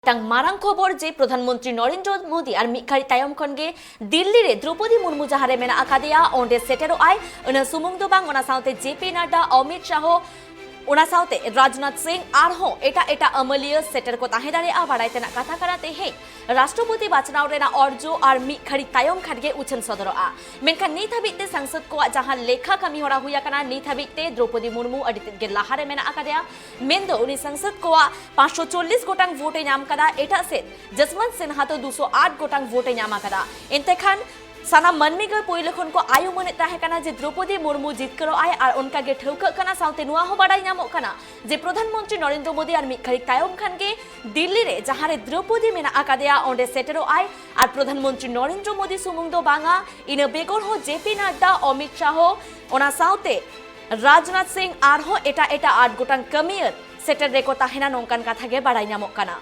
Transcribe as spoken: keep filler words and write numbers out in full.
ᱢᱤᱫᱴᱟᱝ ᱢᱟᱨᱟᱝ ᱠᱷᱚᱵᱚᱨ ᱡᱮ ᱯᱨᱚᱫᱷᱟᱱ ᱢᱚᱱᱛᱨᱤ ᱱᱚᱨᱮᱱᱫᱨᱚ ᱢᱳᱫᱤ ᱟᱨ ᱢᱤᱫ ᱜᱷᱟᱹᱲᱤ ᱛᱟᱭᱚᱢ ᱠᱷᱚᱱ ᱜᱮ ᱫᱤᱞᱞᱤ ᱨᱮ ᱫᱨᱚᱯᱚᱫᱤ ᱢᱩᱨᱢᱩ ᱡᱟᱦᱟᱸ ᱨᱮ ᱢᱮᱱᱟᱜ ᱟᱠᱟᱫᱮᱭᱟ, ᱚᱸᱰᱮ ᱥᱮᱴᱮᱨᱚᱜ ᱟᱭ᱾ ᱚᱱᱟ ᱥᱩᱢᱩᱝ ᱫᱚ ᱵᱟᱝ, ᱚᱱᱟ ᱥᱟᱶᱛᱮ ᱡᱮ ᱯᱤ ᱱᱟᱰᱰᱟ, ᱚᱢᱤᱛ ᱥᱟᱦᱚ, ᱚᱱᱟ ᱥᱟᱶᱛᱮ ᱨᱟᱡᱽᱱᱟᱛᱷ ᱥᱤᱝ ᱟᱨᱦᱚᱸ ᱮᱴᱟᱜ ᱮᱴᱟᱜ ᱟᱹᱢᱟᱹᱞᱤᱭᱟᱹ ᱥᱮᱴᱮᱨ ᱠᱚ ᱛᱟᱦᱮᱸ ᱫᱟᱲᱮᱭᱟᱜᱼᱟ᱾ ᱵᱟᱲᱟᱭ ᱛᱮᱱᱟᱜ ᱠᱟᱛᱷᱟ ᱠᱟᱱᱟ, ᱛᱮᱦᱮᱧ ᱨᱟᱥᱴᱨᱚᱯᱚᱛᱤ ᱵᱟᱪᱷᱱᱟᱣ ᱨᱮᱱᱟᱜ ᱚᱨᱡᱚ ᱟᱨ ᱢᱤᱫ ᱜᱷᱟᱹᱲᱤ ᱛᱟᱭᱚᱢ ᱠᱷᱟᱱ ᱜᱮ ᱩᱪᱷᱟᱹᱱ ᱥᱚᱫᱚᱨᱚᱜᱼᱟ᱾ ᱢᱮᱱᱠᱷᱟᱱ ᱱᱤᱛ ᱦᱟᱹᱵᱤᱡ ᱛᱮ ᱥᱟᱝᱥᱚᱫ ᱠᱚᱣᱟᱜ ᱡᱟᱦᱟᱸ ᱞᱮᱠᱷᱟ ᱠᱟᱹᱢᱤ ᱦᱚᱨᱟ ᱦᱩᱭ ᱟᱠᱟᱱᱟ, ᱱᱤᱛ ᱦᱟᱹᱵᱤᱡ ᱛᱮ ᱫᱨᱚᱯᱚᱫᱤ ᱢᱩᱨᱢᱩ ᱟᱹᱰᱤ ᱛᱮᱫ ᱜᱮ ᱞᱟᱦᱟ ᱨᱮ ᱢᱮᱱᱟᱜ ᱟᱠᱟᱫᱮᱭᱟ᱾ ᱢᱮᱱᱫᱚ ᱩᱱᱤ ᱥᱟᱝᱥᱚᱫ ᱠᱚᱣᱟᱜ ᱯᱟᱸᱪᱥᱚ ᱪᱚᱞᱞᱤᱥ ᱜᱚᱴᱟᱝ ᱵᱷᱳᱴ ᱮ ᱧᱟᱢ ᱟᱠᱟᱫᱟ᱾ ᱮᱴᱟᱜ ᱥᱮᱫ ᱡᱚᱥᱣᱚᱱᱛ ᱥᱤᱱᱦᱟ ᱫᱚ ᱫᱩᱥᱚ ᱟᱴ ᱜᱚᱴᱟᱝ ᱵᱷᱳᱴ ᱮ ᱧᱟᱢ ᱟᱠᱟᱫᱟ᱾ ᱮᱱᱛᱮ ᱠᱷᱟᱱ ᱥᱟᱱᱟᱢ ᱢᱟᱹᱱᱢᱤ ᱜᱮ ᱯᱳᱭᱞᱳ ᱠᱷᱚᱱ ᱠᱚ ᱟᱭ ᱩᱢᱟᱹᱱᱮᱫ ᱛᱟᱦᱮᱸ ᱠᱟᱱᱟ ᱡᱮ ᱫᱨᱚᱯᱚᱫᱤ ᱢᱩᱨᱢᱩ ᱡᱤᱛᱠᱟᱹᱨᱚᱜ ᱟᱭ, ᱟᱨ ᱚᱱᱠᱟ ᱜᱮ ᱴᱷᱟᱹᱣᱠᱟᱹᱜ ᱠᱟᱱᱟ᱾ ᱥᱟᱶᱛᱮ ᱱᱚᱣᱟ ᱦᱚᱸ ᱵᱟᱲᱟᱭ ᱧᱟᱢᱚᱜ ᱠᱟᱱᱟ ᱡᱮ ᱯᱨᱚᱫᱷᱟᱱ ᱢᱚᱱᱛᱨᱤ ᱱᱚᱨᱮᱱᱫᱨᱚ ᱢᱳᱫᱤ ᱟᱨ ᱢᱤᱫ ᱜᱷᱟᱹᱲᱤ ᱛᱟᱭᱚᱢ ᱠᱷᱟᱱ ᱜᱮ ᱫᱤᱞᱞᱤ ᱨᱮ ᱡᱟᱦᱟᱸ ᱨᱮ ᱫᱨᱚᱯᱚᱫᱤ ᱢᱮᱱᱟᱜ ᱟᱠᱟᱫᱮᱭᱟ, ᱚᱸᱰᱮ ᱥᱮᱴᱮᱨᱚᱜ ᱟᱭ᱾ ᱟᱨ ᱯᱨᱚᱫᱷᱟᱱ ᱢᱚᱱᱛᱨᱤ ᱱᱚᱨᱮᱱᱫᱨᱚ ᱢᱳᱫᱤ ᱥᱩᱢᱩᱝ ᱫᱚ ᱵᱟᱝᱟ, ᱤᱱᱟᱹ ᱵᱮᱜᱚᱨ ᱦᱚᱸ ᱡᱮ ᱯᱤ ᱱᱟᱰᱰᱟ, ᱚᱢᱤᱛ ᱥᱟᱦᱚ, ᱚᱱᱟ ᱥᱟᱶᱛᱮ ᱨᱟᱡᱽᱱᱟᱛᱷ ᱥᱤᱝ ᱟᱨᱦᱚᱸ ᱮᱴᱟᱜ ᱮᱴᱟᱜ ᱟᱴ ᱜᱚᱴᱟᱝ ᱠᱟᱹᱢᱤᱭᱟᱹ ᱥᱮᱴᱮᱨ ᱨᱮᱠᱚ ᱛᱟᱦᱮᱱᱟ, ᱱᱚᱝᱠᱟᱱ ᱠᱟᱛᱷᱟ ᱜᱮ ᱵᱟᱲᱟᱭ ᱧᱟᱢᱚᱜ ᱠᱟᱱᱟ᱾